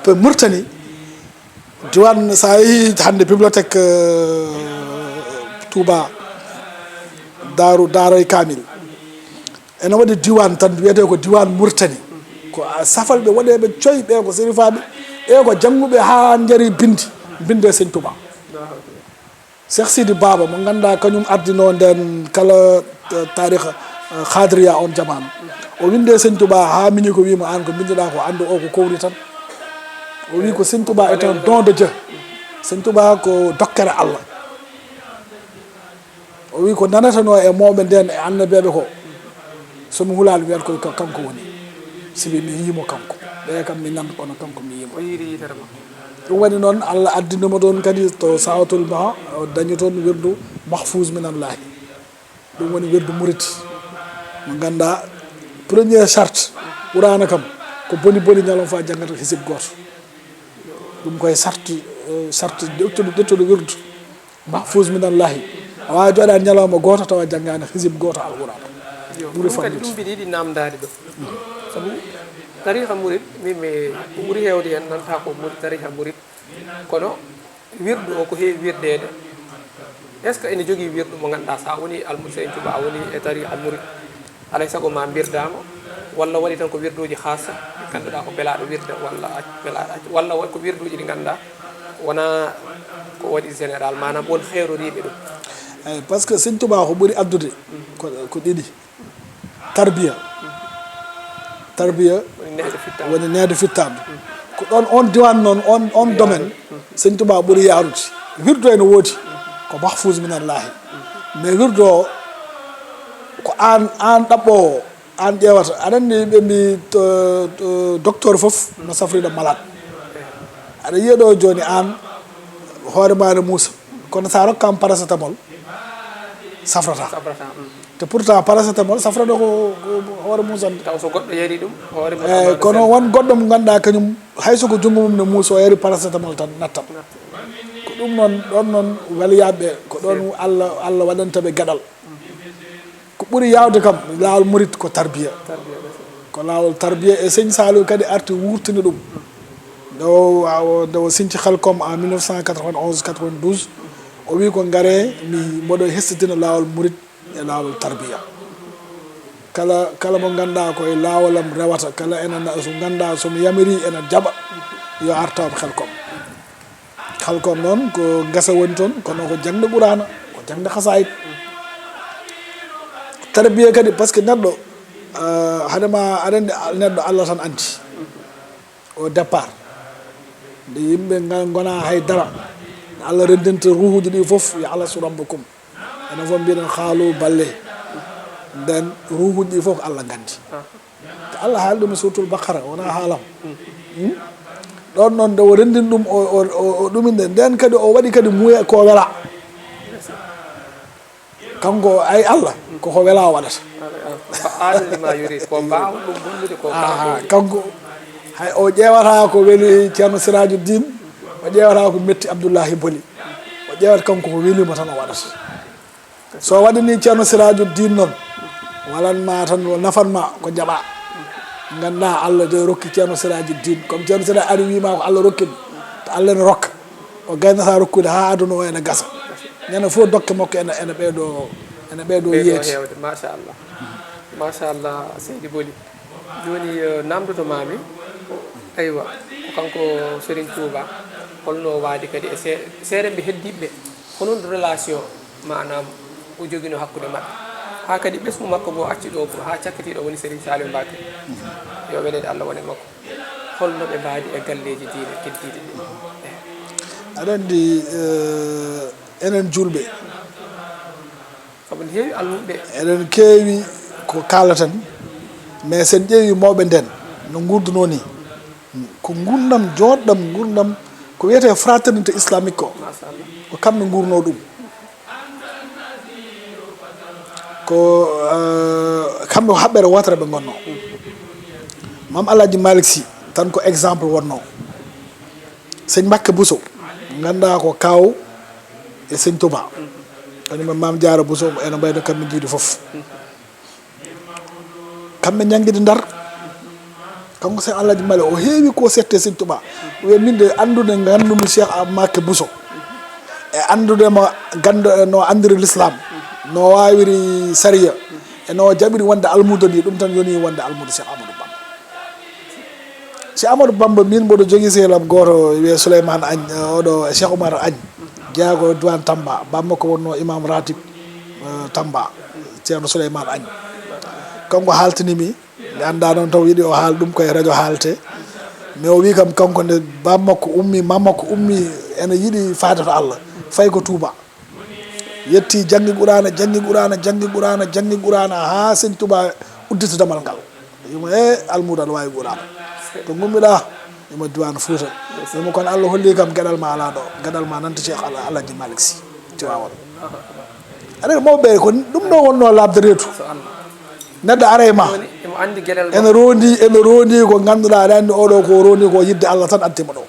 Pe Mauritanie, diwan sa yehi hannde bibliothèque, euh, Touba, Daaru, Daaroy Kamil. Ene waɗi diwan tan wiyetee ko diwan Mauritanie. Ko a safalɓe waɗeeɓe coy ɓe ko serifaaɓe, ɓe ko jannguɓe haa njari bindi, binde Sëñ Touba. Cheikh Sidi Baba mo ngannduɗaa kañum ardinoo nden kala, eh, taarikh, eh, Khadriya on jamaanu. O winndi e Sëñ Touba haa miñi ko wiima aan ko mbinnduɗaa ko anndu o ko kowri tan. O wi ko Sëñ Touba est un don de Dieu. Sëñ Touba ko dokkere Allah. O wi ko nanatanoo e mawɓe nden e annabeeɓe ko, so mi hulaali mi wiyat ko ka-, kanko woni. Sibi mi yii mo kanko. Ɓe kam mi nan kono kanko mi yimo. O yiiri yitere ma. Ɗum waɗi noon, Allah addinimo ɗoon kadi to Sawatul Maha, o dañi toon wirdu mahfuz minallahi. Ɗum woni wirdu murit. Mo ngannduɗaa, premier charte Qur'aana kam, ko boni boni ñalawma fof a janngata hisib gooto. Ɗum koye charte, eh, charte ƴettuɗo, ƴettuɗo wirdu. Mahfuz minallahi. A waawaa jooɗaade ñalawma gooto tawa janngaani hisib gooto Alqur'aana. Yo, ɓuri ɗum kadi fannude. Ɗum mbiɗa yiɗi naamndaade ɗo. Sabu tariiha murit, min mi, ko ɓuri heewde heen nanta ko muri-, tariiha murit. Kono wirdu o ko heewi wirdeede. Est-ce que ene jogii wirdu mo ngannduɗaa so a woni Almurid Seydi Tuubaa, a woni e tariiha murit, alay sago ma mbirdaama, walla waɗi tan ko wirduuji haasa, ngannduɗaa ko belaaɗo wirda, walla ac-, belaaɗo ac-, walla wa-, ko wirduuji ɗi ngannduɗaa wonaa ko waɗi général, maanaam won heeroriiɓe ɗum? Eyi, par ce que Sëñ Tuubaa ko ɓuri addude ko, ko ɗiɗi. Tarbiya. Tarbiya woni nehde fittaandu. Woni nehde fittaandu. Ko ɗoon, oon diiwaan noon, oon, oon domaine, Sëñ Tuubaa ɓuri yaarude. Wirdu ene woodi, ko mahfuz minallahi. Mais wirdu o, ko aan, aan ɗaɓɓoowo, aan ƴeewata. Aɗa anndi ɓe mbi to, to docteur fof no safrira malade. Aɗa yiya ɗo jooni aan, hoore ma ne muusa. Kono so a rokkaama paracétamol, safrata. Safrata, mm. Te pourtant paracétamol safrata ko, ko hoore mum tan. Taw so goɗɗo yari ɗum, hoore mum tan. Eyi, kono won goɗɗo mo ngannduɗaa kañum, hay so ko junngo mum ne muusi, o yari paracétamol tan nattat. Nattat. Ko ɗum noon, ɗoon noon waliyaaɓe, ko ɗoon Allah, Allah waɗanta ɓe gaɗal. Ko ɓuri yaawde kam, laawol murit ko tarbiya. Tarbiya, ɗum. Ko laawol tarbiya, e Sëñ Saliou kadi arti wuurtini ɗum. Nde o, o, nde o siñci Xelkom en mille neuf cent quatre-vingt-onze quatre-vingt-douze, o wi ko ngare mi mboɗo hessitina laawol murit e laawol tarbiya. Kala, kala mo ngannduɗaa ko e laawolam rewata, kala ene na-, so ngannduɗaa so mi yamiri ene jaɓa, yo ar taw Xelkom. Xelkom noon ko ngesa woni toon, kono ko jaŋde Quraana, ko jaŋde xasaayit. Tarbiya kadi, par ce que neɗɗo, eh, hade ma aɗa anndi neɗɗo Allah tan anndi. Au départ, nde yimɓe nga-, ngona hay dara, Allah renndinta ruuhuuji ɗi fof, "Ya alastu rabbakum." Enen fof mbiɗen, "Qaalu bal." Nden ruuhuuji ɗi fof ko Allah nganndi. Ko Allah haali ɗum e Suuratul Baqara, wona haalam. Hmm? Ɗoon noon, nde o renndini ɗum, o, o, o, o ɗuminde. Nden kadi o waɗi kadi muuya ko wela. Kanko ay Allah, koko wela o waɗata. Fa'aalun limaa yuriid, ko mbaawɗo ɗum bonnude ko. Aha, kanko o weli. Kanko, hay o ƴeewata ko weli Ceerno Siraajuddin, o ƴeewata ko metti Abdullahi Boli. O ƴeewata kanko ko weli mo tan o waɗata. So waɗi ni Ceerno Siraajuddin noon, walan ma tan, o nafan ma ko jaɓa. Ngannduɗaa Allah de rokki Ceerno Siraajuddin. Comme Ceerno Siraaji ari wiima ko Allah rokki mo, to Allah ne rokka. O gaynata rokkude haa aduna o ene gasa. Ñande fof dokke makko ene, ene ɓeydo, ene ɓeydo yeeyde. Heewde, machallah. Machallah, Seydi Boli. Jooni, eh, naamndoto maami, aywa, ko kanko Serigne Touba, holno o waadi kadi e se-, seeɗa ɓe heddiiɓe, ko noon relation, maanaam, o jogino hakkunde maɓɓe. Haa kadi ɓesngu makko ngo acci ɗo, haa cakkitiiɗo woni Serigne Saliou Mbacké. Yo welede Allah wone makko. Holno ɓe mbaadi e galleeji diine keddiiɗi ɗi? Aɗa anndi, eh, enen juulɓe, sabu ne heewi almuɓɓe. Eɗen keewi ko kaalaten, mais sen ƴeewi mawɓe nden, no ngurdunoo ni, ko ngurdam jooɗɗam, ngurdam ko wiyetee fraternité islamique ko, machallah, ko kamɓe ngurnoo ɗum. Ko, eh, kamɓe ko haɓɓere wootere ɓe ngonnoo. Maam Alaaji Malick Sy tan ko exemple wonnoo. Sëñ Mbacke Bousso, ngannduɗaa ko kaaw e Sëñ Touba. Kañum e Maam Jaara Bousso, ene mbayno kamɓe njiidi fof. Kamɓe ñanngidi Ndar. Kanko Sëñ Alhaji Malick, o heewi ko sette Sëñ Touba. O wiya, "Min de anndude nganndumi Cheikh Ab-, Mbacke Bousso. E anndude mo ganndo-, no anndiri l'islam, no waawiri sariya, e no jaɓiri wonde almuudo ni, ɗum tan yoni wonde almuudo Cheikh Amadou Bamba." Si Amadou Bamba, min mboɗo jogii sehil am gooto, wiyee Souleymane Agne, oɗo Cheikh Oumar Agne, jeyaa ko diwaan Tamba, bammakko wonnoo imam ratib, eh, Tamba, Ceerno Souleymane Agne. Kanko haaltini mi, mi anndaa noon taw yiɗi o haal ɗum koye radio haalte. Mais o wii kam kanko nde bammakko ummi, mammakko ummi, ene yiɗi faade to Allah, fayi ko Touba. Yetti, janngi Quraana, janngi Quraana, janngi Quraana, janngi Quraana, haa Sëñ Touba udditi damal ngal. Wimo e Almuudo, aɗa waawi wuuraade. To ngummiɗaa? Wimo Diiwaan Fuuta. Wimo kono Allah holli kam geɗal ma alaa ɗo. Geɗal ma nanta Cheikh Al-, Alhaji Malick Sy Tiwaawan. Aɗa mawɓe ɓe, ko ɗum ɗo wonnoo laaɓde reedu. Neɗɗo aray ma. Ene roondi, ene roondi ko ngannduɗaa, aɗa anndi oɗo ko roondi ko yidde Allah tan addi mo ɗo.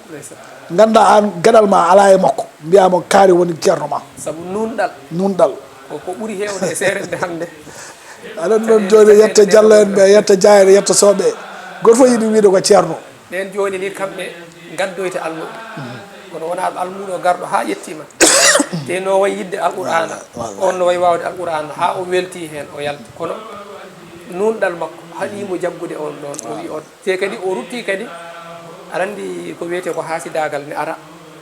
Nganndaa aan geɗal ma alaa e makko. Mbiyaa mo kaari woni ceerno ma. Sabu nuunɗal. Nuunɗal. Ko, ko ɓuri heewde e seerende hannde. Aɗa anndi noon jooni yetta Jallo en ɓe, yetta Jaayer, yetta Sooɓe. Gooto fof yiɗi wiyde ko ceerno. Ɓeen jooni ni kamɓe ngaddoyta almuɓɓe. Kono wonaa almuudo garɗo haa yettiima. Te no wayi yidde Alqur'aana. Wallaahi. On no wayi waawde Alqur'aana haa o welti heen, o yalti. Kono nuunɗal makko haɗi mo jaggude on ɗoon. O wi on. Te kadi o rutti kadi, aɗa anndi ko wiyetee ko haasidaagal ne ara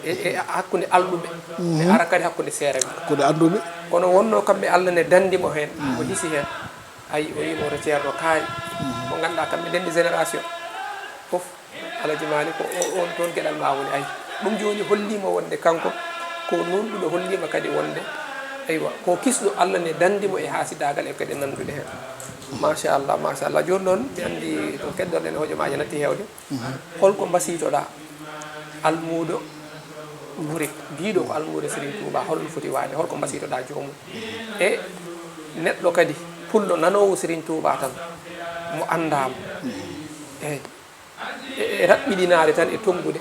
e, e hakkunde alɗuɓe. Ne ara kadi hakkunde seereɓe. Hakkunde annduɓe. Kono wonnoo kamɓe Allah ne danndi mo heen, o hisi heen. Ayi, o yimo to ceerno kaari. Mo ngannduɗaa kamɓe ndenndi génération. Fof, Alhaji Malick ko o, on toon geɗal ma woni. Ayi, ɗum jooni holliima wonde kanko ko nuunɗuɗo, holliima kadi wonde, aywa, ko kisɗo Allah ne danndi mo e haasidaagal e kadi nanndude heen. Machallah, machallah. Jooni noon, mi anndi ko keddorɗen e hojomaaji natti heewde. Holko mbasiytoɗaa almuudo murit, biiɗo ko almuudo Serigne Touba, holno foti waade? Holko mbasiytoɗaa joomum? E neɗɗo kadi pullo nanoowo Serigne Touba tan, mo anndaama. Eey. E, e raɓɓiɗinaade tan e tonngude.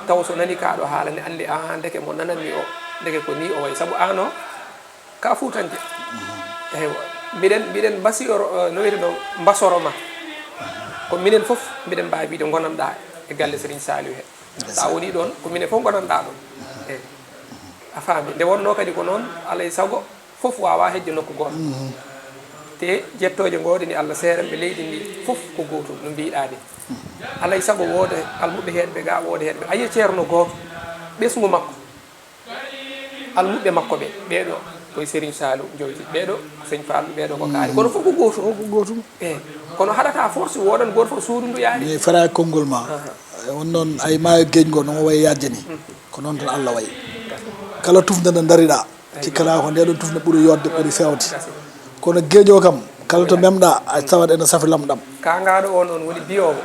Taw so nani kaaɗo haala ne anndi, "Aa, ndeke mo nananmi o, ndeke ko nii o wayi." Sabu aan o, ka Fuutanke. Eywa. Mbiɗen, mbiɗen mbasiyoro, eh, no wiyetee ɗo, mbasoro ma. Ko minen fof mbiɗen mbaawi wiyde ngonanɗaa e galle Serigne Saliou he. Ndeysaan. Sa woni ɗoon, ko minen fof ngonanɗaa ɗoon. Eey. A faami. Nde wonnoo kadi ko noon, alay sago, fof waawaa hejjo nokku gooto. Te jettooje ngoodani Allah, seerenɓe leydi ndi fof ko gootum, no mbiɗaa ni. Alay sago wooda almuɓɓe heen ɓe ga, wooda heen ɓe. A yiya ceerno gooto, ɓesngu makko, almuɓɓe makko ɓe, ɓeeɗo koye Serigne Saliou jowti, ɓeeɗo Serigne Fallou, ɓeeɗo ko kaari. Kono fof ko gootum. Fof ko gootum. Eey. Kono haɗata force woodan gooto fof suudu ndu yaari. Mi fera konngol ma. Aha. E on noon, ay maayo geeƴ ngo no mo wayi yaajde ni. Ko noon tan Allah wayi. Kala tufnde nde ndariɗaa, cikkata ko nde ɗon tufnde ɓuri yooɗde, ɓuri feewde. Kono geeƴo kam, kala to memɗa, a tawat ene safi lamɗam. Ka ngaaɗo o noon woni biyoowo,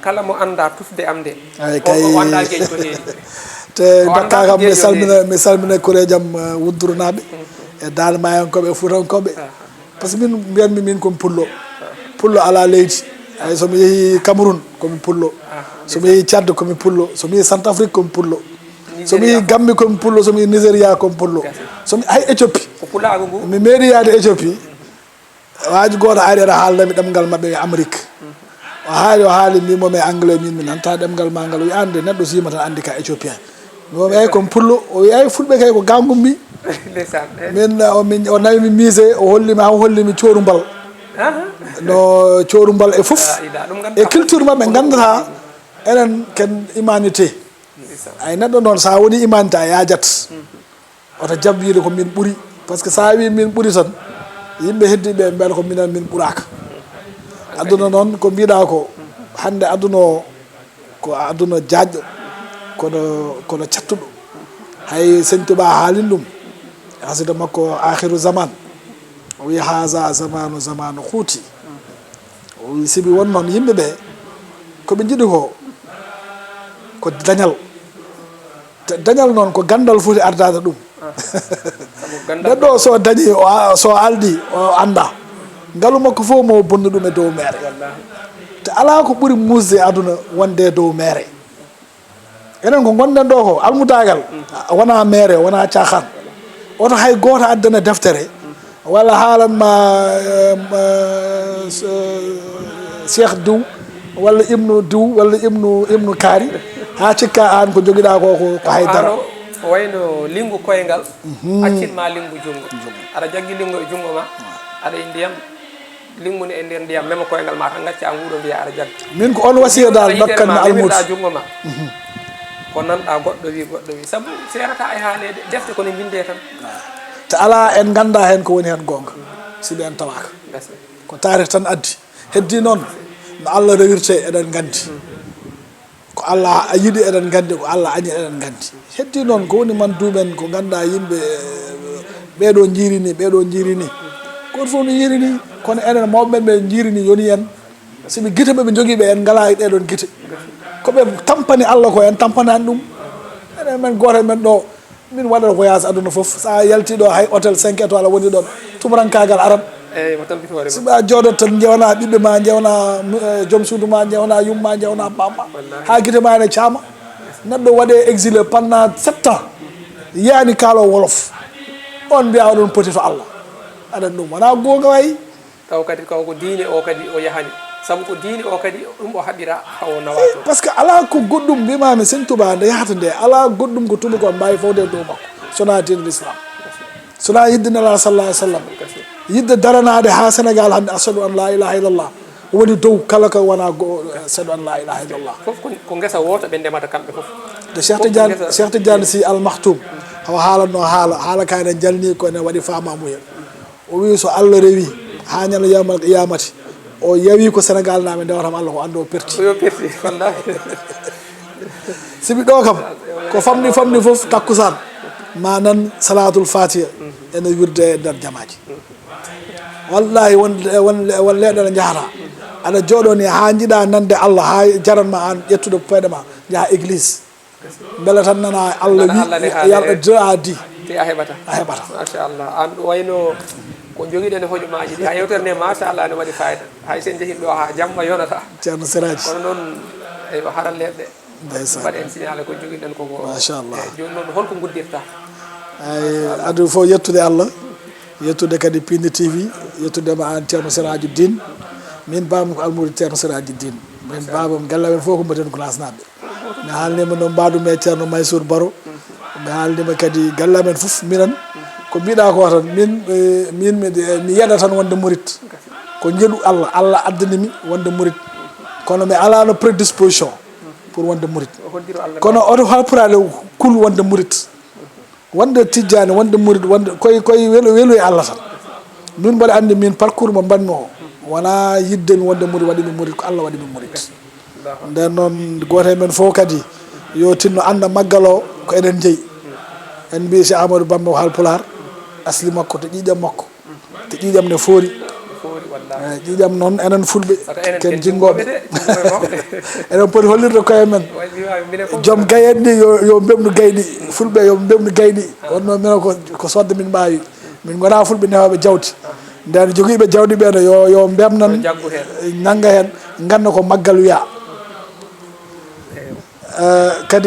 kala mo annda tufde am nde, ay, o, kay, o annda geeƴ to heedi. Te o annda ndokka kam, mi salmina, mi salmina koreeji am, eh, Wuddurnaaɓe, e Daande Maayankooɓe, e Fuutankooɓe. Ah. Par ce que min, mbiyanmi min komi pullo. Pullo alaa leydi. Ay, so mi yehi Cameroun, komi pullo. Ah. So mi yehi Tchad, komi pullo. So mi yehi Centrafrique, komi pullo. So mi yehi Gambie, komi pullo. So mi yehi Nigeria, komi pullo. So mi, hay Éthiopie. Ko pulaagu ngu. Mi meeɗi yaade Éthiopie. Waaju gooto ari aɗa haalnami ɗemngal maɓɓe e Amérique. O haali, o haali, mbimo mi anglais, min mi nanta ɗemngal ma ngal. O wi, "Aan de, neɗɗo so yima tan anndi ka Éthiopien." Mi wiyamo, "Eey, kon pullo." O wi, "Eey, fulɓe kay ko gangu mbi." Ndeysaan, eh. Min, o, min, o nawi mi musée, o holli mi, o holli mi coorumbal. Aha. No coorumbal e fof. Ah, ila, ɗum ngannduɗaa. E culture maɓɓe, nganndataa enen ken humanité. Ndeysaan. Ay, neɗɗo noon, sa woni humanité, a yaajat. Oto jab wiide ko min ɓuri, par ce que sa wi min ɓuri tan, yimɓe heddiɓe ɓe mbiyata ko minen min ɓuraka. Aduna noon ko mbiɗa ko, hannde aduna o ko aduna jaajɗo, kono, kono cattuɗo. Hay Sëñ Tuubaa haalin ɗum, hasida makko Aakhiru Zaman, o wi, "Haza zamanu, zamanu huuti." O wi, sibi won noon yimɓe ɓe, ko ɓe njiɗi ko, ko dañal. Te dañal noon ko ganndal foti ardaade ɗum. Ah. Sabu ganndal neɗɗo o so dañi, o a-, so aldi, o annda. Ngalu makko fof mo bonni ɗum e dow meere. Wallaahi. Te alaa ko ɓuri muusde e aduna wonde e dow meere. Enen ko ngonɗen ɗo ko almudaagal, mm, wonaa meere, wonaa caaxaan. Oto hay gooto addana deftere, walla haalan ma, eh, ma, eh, Cheikh diw, walla Ibnu diw, walla Ibnu, Ibnu Kaari, haa cikka aan ko jogiɗaa ko, ko, ko hay dara. Ano, ko wayno linngu koyngal, mhm, accin ma linngu junngo. Junngo. Aɗa jaggi linngu e junngo ma, aɗa e ndiyam, linngu ne e nder ndiyam, mema koyngal ma tan, ngacca nguuɗo mbiya aɗa jagga. Min ko on wasiya dal ndokkanmi Almuudo. Memirɗa junngo ma. Mhm. Ko nanɗa goɗɗo wi, goɗɗo wi. Sabu seerata e haaleede, defte ko ne mbinde tan. Te alaa en ngannda heen ko woni heen goonga, si ɓe en tawaaka. Gasa. Ko taarih tan addi. Heddi noon, no Allah rewirte eɗen nganndi. Ko Allah a yiɗi eɗen nganndi, ko Allah añi eɗen nganndi. Heddi noon, ko woni man duumen, ko ngannda yimɓe, eh, ɓeeɗo njiiri ni, ɓeeɗo njiiri ni. Gooto fof no yiiri ni, kono enen mawɓe men ɓe njiiri ni yoni en. Sibi gite ɓe ɓe njogii ɓe, en ngalaa e ɗee ɗoon gite. Ko ɓe tampani Allah ko, en tampanaani ɗum. Enen men gooto e men ɗo, min waɗata voyage aduna fof. So a yaltii ɗo, hay hôtel cinq étoiles a woni ɗoon, tumurankaagal aran. Eeyi, mo tampiti hoore mum. Sibi a jooɗoto tan, njewnaa ɓiɓɓe ma, njewnaa, eh, joom suudu ma, njewnaa yumma, njewnaa baaba ma. Wallaahi. Haa gite ma ene caama. Neɗɗo waɗee exilé pendant sept ans. Yiyaani kaaloowo wolof. On mbiyaa oɗon poti to Allah. Aɗa ɗum wonaa goonga wayi. Taw kadi kaw ko diine o kadi o yahani. Sabu ko diine o kadi ɗum o haɓira hawo nawa toon. Parce que alaa ko goɗɗum, mbimaami Sëñ Tuubaa nde yahata nde, alaa goɗɗum ko tuubakooɓe mbaawi fawde e dow makko. Sonaa diine l'islam. Sonaa yidde Nelaaɗo sallallahu alayhi wa sallam. Yidde daranaade haa Senegaal hannde, ashhadu an laa ilaaha illallah. Woni dow kala ko wonaa go-, ashhadu an laa ilaaha illallah. Fof ko, ko ngesa woota ɓe ndemata kamɓe fof. De Cheikh Fof ko Tidiane, ngesa. Cheikh Tidiane Sy Al Maktoum. Hawa haalatnoo haala, haala ka ene jalnii ko ene waɗi faamaamuya. O wii so Allah rewi haa ñande yawmal qiyamati, o yawi ko Senegaal naaɓe ndewata mo Allah ko annda o perti. Ko yo perti, wallaahi. Sibi ɗo kam, ko famɗi famɗi fof takkusaan, ma nan salaatul fatiha ene wirde e nder jamaaji. Wallaahi won, won, won leeɗe ɗe njahata. Aɗa jooɗoo ni haa njiɗaa nande Allah, haa jaran ma aan ƴettude payɗe ma, njaha église. Mbele tan nana Allah Nana wi, Allah ne haala yalla he. Dira di. Te a heɓata. A heɓata. Machallah. An ɗo wayno ko jogiɗen e hojomaaji ɗi. Ha yewtere nde, machallah, ne waɗi fayida. Hay sen jehin ɗo ha jamma yonata. Ceerno Siraji. Kono noon, eywa, haralleeɓe. Ndeysaan. Mbaɗen signalé ko jogiɗen ko ko. Machallah. Eyi, jooni noon holko nguddirta? Ay, adu fof yettude Allah. Yettude kadi Pindi T V. Yettude ma an Ceerno Siraji Din. Min baamu ko Almuri Ceerno Siraji Din. Min baabam galle amen fof ko mbaɗen ko lasnaɓe. Mi haalnima no mbaɗumi e Ceerno Mansour Baro. Mi haalnima kadi galle amen fof minen. Ko mbiɗa ko tan, min, eh, min mi, eh, mi yeɗa tan wonde murit. Ko jeɗu Allah, Allah addani mi wonde murit. Kono mi alano prédisposition pour wonde murit. Kono oto halpulaar kul wonde murit. Wonde tijjani, wonde murit, wonde koye, koye welo, welo e Allah tan. Min mboɗo anndi min parcours mo mbaɗmi o, wona yidde mi wonde murit waɗi mi murit, ko Allah waɗi mi murit. Nden noon, gooto e men fof kadi yo tinno annda maggal o ko enen jeyi. En mbiyi si Amadou Bamba ko halpulaar, asli makko to ƴiiƴam makko, to ƴiiƴam ne foori. Foori, wallaahi. Eh, ƴiiƴam noon enen fulɓe, saka enen ken ken jinngooɓe. Jinngooɓe de, jinngooɓe mawɓe. Eɗen poti hollirde koye men. Way, mi waawi, minen fof. Joom gaye en ɗi yo, yo mbemnu gayɗi, fulɓe yo mbemnu gayɗi. Wonno minen ko, ko sodde min mbaawi. Min ngonaa fulɓe nehooɓe jawdi. Nden jogiiɓe jawdi ɓe ne yo, yo mbemnan, yo jaggu heen. Nannga heen, ngannda ko maggal wiyaa. Eewa. Eh, kadi